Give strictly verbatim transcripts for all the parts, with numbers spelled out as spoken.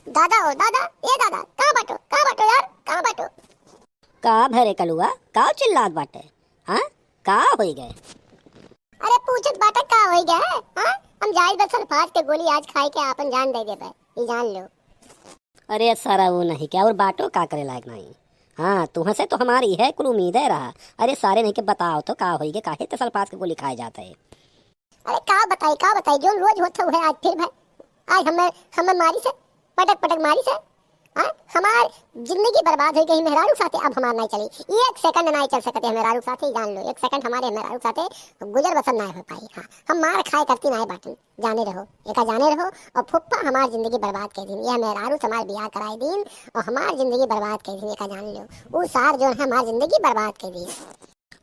दादा हो दादा, ए दादा, कहाँ बाटो, कहाँ बाटो यार, कहाँ बाटो? का भरे कलुआ, का चिल्लात बाटे? हाँ, का होई गए? अरे पूछत बाटे का होई गए? हाँ, हम जाई बस सल्फास के गोली आज खाई के आपन जान दे देबे, ई जान लो। अरे सरऊ नहीं के, और बाटो का करे लायक नहीं। हाँ, तुहसे तो हमार इहे कुल उम्मीदे रहा। अरे सारे नहीं के, बताओ तो का होई गए, काहे ते सल्फास के गोली खाए जात है? अरे का बताई, का बताई, जो रोज होत है वह आज फिर भाई, आज हमें, हमें मारी से, पटक पटक मारी से। हाँ, हमार जिंदगी बर्बाद हो गई मेहरारू साथे, अब हमार नहीं चली, एक सेकंड नहीं चल सकते हम मेहरारू साथे, जान लो, एक सेकंड हमारे मेहरारू साथे गुजर बसर नहीं हो पाई। हाँ, हम मार खाए करती नहीं बाटन, जाने रहो, एका जाने रहो। और फुफ्फा हमार जिंदगी बर्बाद कर दीन, यह मेहरारू से हमार बियाह कराए दीन और हमार जिंदगी बर्बाद कर दीन, एका जान लो। ऊ सार जो है हमार जिंदगी बर्बाद कर दीन।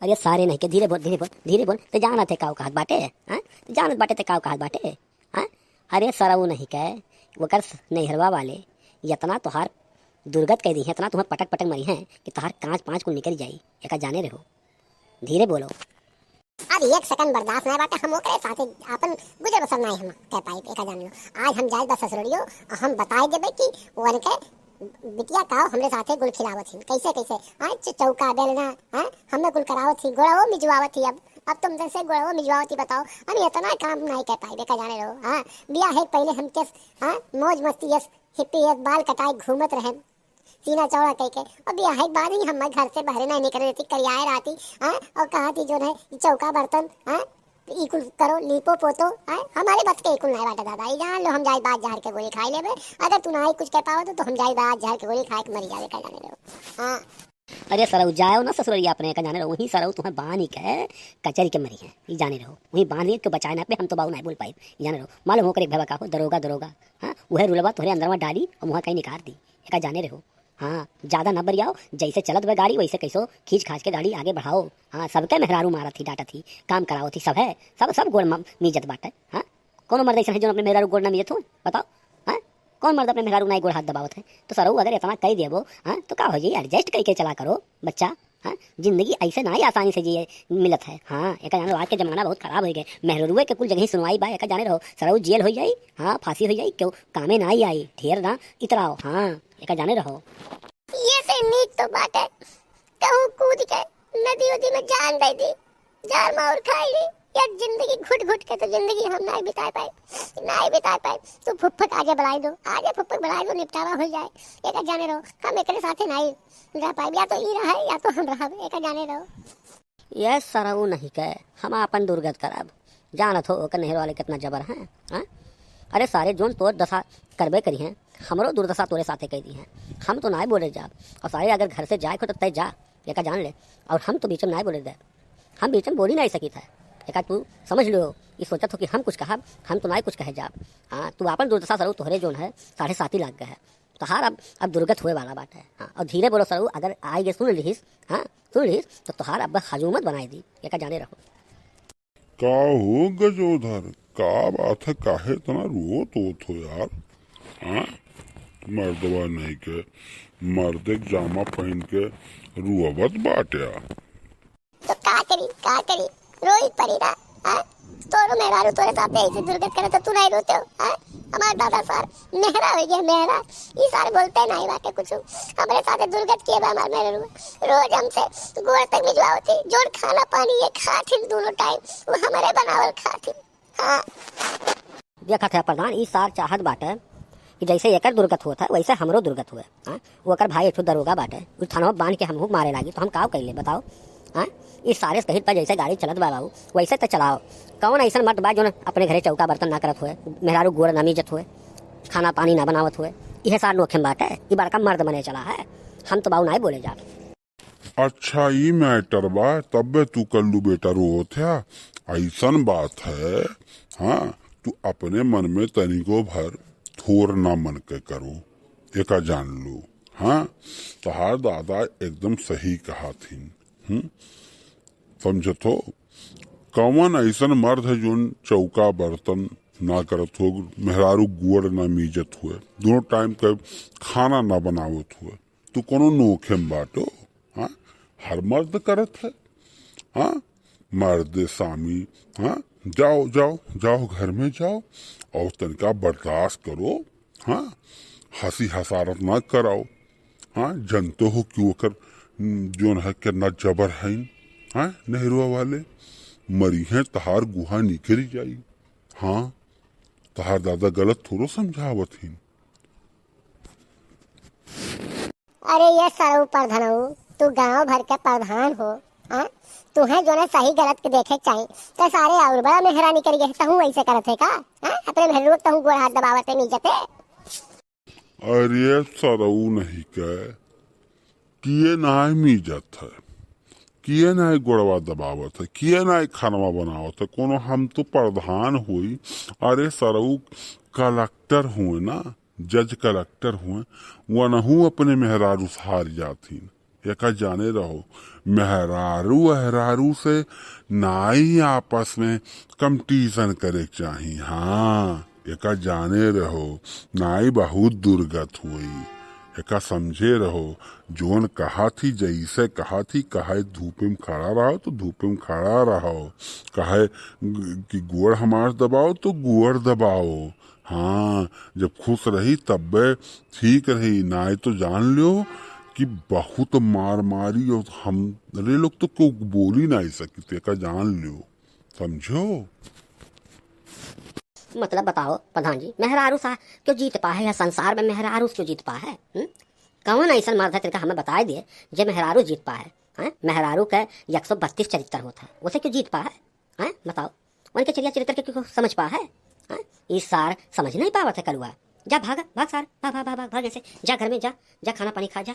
अरे सारे नहीं के, धीरे बोल, धीरे बोल, धीरे बोल। ते जानत है काऊ कहत बाटे, हाँ? ते जानत बाटे ते काऊ कहत बाटे, हाँ? अरे सरऊ नहीं के, ओकर स-, नैहरवा वाले इतना तोहार दुर्गत कह दी है, इतना तुम्हें पटक पटक मरी है कि तोहार कांच पांच कुल निकल जाई। एका जाने रहो, धीरे बोलो। अब एक सेकंड बर्दाश्त नहीं बाटे, हम ओकरे साथे आपन गुजर बसर नहीं हम कह पाई। एका जान लो, आज हम जाए बस ससुरड़ियो, हम बताए देबे कि उनके बिटिया काव हमरे साथे गुल खिलावत हिन। कैसे, कैसे? हाँ, च-, चौका, बेलना, हाँ, हमें गुल करावत ही, गोड़वो मिजवावत ही। अब, अब तुम जैसे गोड़वो मिजवावत ही, बताओ, हम इतना काम नहीं कर पाए, एका जाने रहो। हाँ, बियाह है पहले हमके, हाँ, मौज मस्ती, यस, हिप्पी, यस, बाल कटाए घूमत रहे, सीना चौड़ा कह के। अब बियाह के बाद ही हम घर से बाहर नहीं निकले रहती, करियाए रहती, हाँ, और कहा थी जो है, चौका बर्तन, हाँ, ई कुल करो, लीपो पोतो, आय, हमारे बस के ई कुल नाय बाटे दादा। ई जान लो, हम जाई बाज जहर के गोली खाई लेबे। अगर तू नाय कुछ कह पावत हो, तो हम जाई बाज जहर के गोली खाए के मरी जावे, का जाने रहो। हाँ। अरे सरऊ, जाओ ना ससुररिया अपने, का जाने रहो, वहीं सरऊ तुम्हें बानी के कचरी के मरी है, ई जाने रहो, वहीं बानी के बचाए ना पे हम तो बाऊ नाय बोल पाई, ई जाने रहो। मालूम हो कर एक भवा का हो, दरोगा, दरोगा, हाँ, वह रुलवा तोहरे अंदर में डाली और मुँह कहीं निकाल दी, एका जाने रहो। हाँ, ज्यादा न बरियाओ, जैसे चलत बा गाड़ी, वैसे कैसो खींच खाच के गाड़ी आगे बढ़ाओ। हाँ, सबके मेहरारू मारत ही, डांटत ही, काम करावत ही, सब है, सब, सब गोड़ म-, मीजत बाटे। हाँ, कौनो मर्द ऐसा है जो अपने मेहरारू गोड़ ना मीजत हो? बताओ, हाँ, कौन मर्द अपने मेहरारू ना गोड़ हाथ दबावत है? तो सरऊ अगर इतना कह देबो, हाँ, तो का हो जाई, adjust करके चला करो बच्चा। हाँ, जिंदगी ऐसे ना ही आसानी से जिए मिलत है। हाँ, एका जाने रहो, आज के जमाना बहुत खराब हो गए। मेहरुए के कुल जगह सुनवाई बा, एका जाने रहो, सरऊ जेल हो जाई, हाँ, फांसी हो जाई, क्यों कामे ना ही आई, ढेर ना इतराओ। हाँ, एका जाने रहो। ये से नीक तो बाटे, कहूँ कूद के नदी उदी में जान दे दी, जार मार खाई ली। या जिंदगी घुट घुट के तो जिंदगी हम ना बिता पाए, ना बिता पाए। तो फुफ्फक आगे बढ़ाई दो, आगे फुफ्फक बढ़ाई दो, निपटारा हो जाए। एका जाने रहो, हम एकरे साथे नहीं रह पाए, या तो ई रहे या तो हम रहब, एका जाने रहो। ये सरऊ नहीं के, हम आपन दुर्गत करब। जानत हो ओकर नहर वाले कितना जबर हैं, हाँ? अरे सारे जोन तोर दशा करबे करी हैं, हमरो दुर्दशा तोरे साथे कह दी हैं। हम तो नाय बोले जाब, और सारे अगर घर से जाए को तो तय जा, एका जान ले। और हम तो बीच में नाय बोले दे, हम बीच में बोली नहीं सकी था। एका तू समझ लो, ये सोचत हो कि हम कुछ कहब, हम तो नाय कुछ कहे जाब। हाँ, तू आपन दुर्दशा सरऊ तोहरे जोन है, साढ़े साती लाग गए है। तोहार अब, अब दुर्गत हुए वाला बात है। हाँ, और धीरे बोलो सरऊ, अगर आए ये सुन लिहिस, हाँ, सुन लिहिस, तो तोहार अब हजूमत बनाए दी, एका जाने रहो। का हो गजोधर, का बात है, काहे इतना रोत होत हो यार? हाँ? मर्दवा नहीं के, मर्दे के जामा पहन के रुअवत बाट्या। तो का करी, का करी, रोई परी ना, हाँ? तोरो मेहरारू तोरे साथे ऐसे दुर्गत करे तो तू नहीं रोते हो, हाँ? हमार दादा सार मेहरा हो गया, मेहरा। ई सार बोलते नहीं बाटे कुछ। हमरे साथे दुर्गत किए बा हमार मेहरारू। रोज हमसे गोड़ तक मिजवावत ही। जोन खाना पानी ये खाथिन दोनों टाइम, वो हमरे बनावल खाथिन। हाँ। देखत है प्रधान, ई सार चाहत बाटे कि जैसे एकर दुर्गत होत है, वैसे हमरो दुर्गत हुए। हाँ? वो ओकर भाई एक ठो दरोगा बाटे, उ थानवा बांध के हमहू मारे लागी, तो हम काव कैले बताओ? हाँ? ई सारे से कहित बा जैसे गाड़ी चलत बा बाबू, वैसे तो चलाओ। कौन ऐसन मर्द बा जोन अपने घरे चौका बर्तन ना करत हुए, मेहरारू गोड़ ना मीजत हुए, खाना पानी ना बनावत हुए? इहे सार नोखे में बाटे, ई बड़का मर्द बने चला है। हम तो बाबू नाय बोले जात। अच्छा, ई matter बा, तब्बे तू कल्लू बेटा रोत है। ऐसन बात है, हाँ, तू अपने मन में तनिको भर थोर ना मन के करो, एका जान लो। हाँ, तोहार दादा एकदम सही कहा थिन। हम्म? समझत हो? कौन ऐसन मर्द है जोन चौका बर्तन ना करत हो, मेहरारू गोड़ ना मीजत हुए, दोनों टाइम के खाना ना बनावत हुए? तू कोनो नोखे में बाटो, हाँ? हर मर्द करत है, हाँ? मर्द सामी, हाँ? जाओ, जाओ, जाओ, घर में जाओ और तनिका बर्दाश्त करो, हाँ? हँसी हसारत ना कराओ। हाँ, जनतो हो कि ओकर, हम्म, जोन है, केतना जबर हइन, हाँ, नेहरुआ वाले। मरिहें, तहार गुहा निकरि जाई। हाँ, तहार दादा गलत थोड़ो समझावत हिन। अरे ये सरऊ परधनऊ, तू गाँव भर के प्रधान हो, हाँ? तुहें जोने सही गलत के देखे के चाही, त सारे और बड़ा मेहरानी करी गए, तहूँ ऐसे करत है का? हाँ? अपने मेहरुआ के तहूँ गोड़ हाथ दबावत है नीचे पे। अरे सरऊ नहीं के, किए नाय मीजत है, किए नाय गोड़वा दबावत है, किए नाय खानवा बनावत है, कोनो हम तो प्रधान होई। अरे सरऊ कलेक्टर हुए ना, जज कलेक्टर हुए, वनहू अपने मेहरारू से हार जात हिन। एका जाने रहो, मेहरारू अहरारू से नाई आपस में कंपटीशन करे के चाही। हाँ, एका जाने रहो, नाई बहुत दुर्गत होई। एका समझे रहो, जोन कहा थी, जैसे कहा थी, कहे धूपे में खड़ा रहो तो धूपे में खड़ा रहो, कहे कि गोड़ हमार दबाओ तो गोड़ दबाओ। हाँ, जब खुश रही तब्बे ठीक रही, नाय तो जान ल्यो कि बहुत मार मारी और हमरे लोग तो क्यों बोली नाय सकी, तो एका जान ल्यो, समझो? मतलब बताओ प्रधान जी, मेहरारू सा क्यों जीत पाए है? संसार में मेहरारू क्यों जीत पाए है? हम्म? कौन ऐसा मर्द है, तिनका हमें बताए दिए, जे मेहरारू जीत पाए है? हैं? मेहरारू के एक सौ बत्तीस चरित्र होता है, उसे क्यों जीत पाए है? हैं? बताओ, उनके चरिया चरित्र के क्यों समझ पा है? हैं? ई सार समझ नहीं पावत है कलुआ। जा भाग, भाग सार, भाग, भाग, भाग, भाग, भाग ऐसे। जा घर में जा, जा खाना पानी खा, जा।